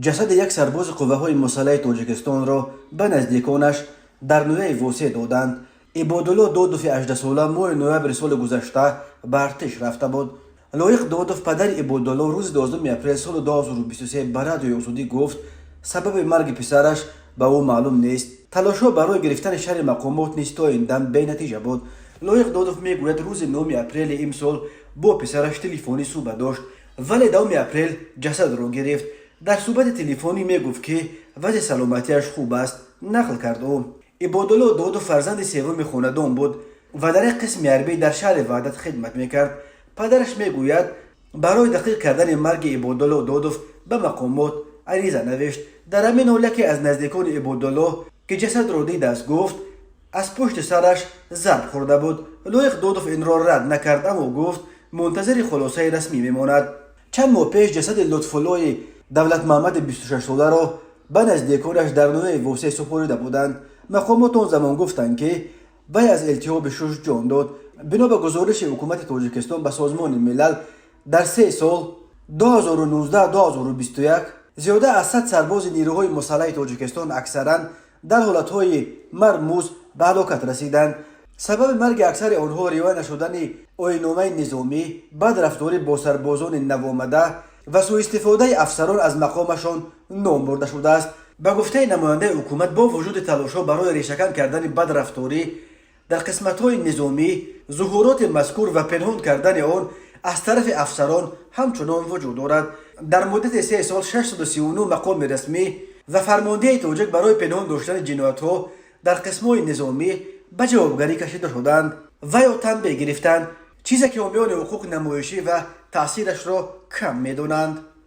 Ҷасади як сарбози қувваҳои мусаллаҳи Тоҷикистонро ба наздиконаш дар ноҳияи Восеъ доданд. Ибодулло Додови 18сола моҳи ноябри соли гузашта ба артиш рафта буд. Лоиқ Додов, падари Ибодулло, рӯзи 12 апрел соли 2023 ба Радиои Озодӣ гуфт, сабаби марги писараш ба ӯ маълум нест. Талошҳо барои гирифтани шарҳи мақомот низ то ин дам бенатиҷа буд. Лоиқ Додов мегӯяд, рӯзи 9 апрели имсол бо писараш телефонӣ суҳбат дошт, вале 10 апрел ҷасадро гирифт. Дар суҳбати телефонӣ мегуфт, ки вазъи саломатиаш хуб аст, нақл кард ӯ. Ибодулло Додов фарзанди севуми хонадон буд ва дар як қисми ҳарбӣ дар шаҳри Ваҳдат хидмат мекард. Падараш мегӯяд, барои дақиқ кардани марги Ибодулло Додов ба мақомот ариза навишт. Дар ҳамин ҳол яке аз наздикони Ибодулло, ки ҷасадро дидааст, гуфт, аз пушти сараш зарб хӯрда буд. Лоиқ Додов инро рад накард, аммо гуфт, мунтазири хулосаи расмӣ мемонад. Чанд моҳ пеш ҷасади Лутфуллои Давлатмуҳаммади 26соларо ба наздиконаш дар ноҳияи Восеъ супорида буданд. Мақомот он замон гуфтанд, ки вай аз илтиҳоби шуш ҷон дод. Бино ба гузориши ҳукумати Тоҷикистон ба Созмони Милал, дар 3 сол 2019-2021 зиёда аз 100 сарбози нирӯҳои мусаллаҳи Тоҷикистон аксаран дар ҳолатҳои мармуз ба ҳалокат расиданд. Сабаби марги аксари онҳо риоя нашудани оинномаи низомӣ, бадрафторӣ бо сарбозони навомада ва сӯистифодаи афсарон аз мақомашон ном бурда шудааст. Ба гуфтаи намояндаи ҳукумат, бо вуҷуди талошҳо барои решакан кардани бадрафторӣ дар қисматҳои низомӣ, зуҳуроти мазкур ва пинҳон кардани он аз тарафи афсарон ҳамчунон вуҷуд дорад. Дар муддати 3 сол 639 мақоми расмӣ ва фармондеҳи тоҷик барои пинҳон доштани ҷиноятҳо дар қисмҳои низомӣ ба ҷавобгарӣ кашида шуданд ва ё танбеҳ гирифтанд, чизе ки ҳомиёни ҳуқуқ намоишӣ ва таъсирашро кам медонанд.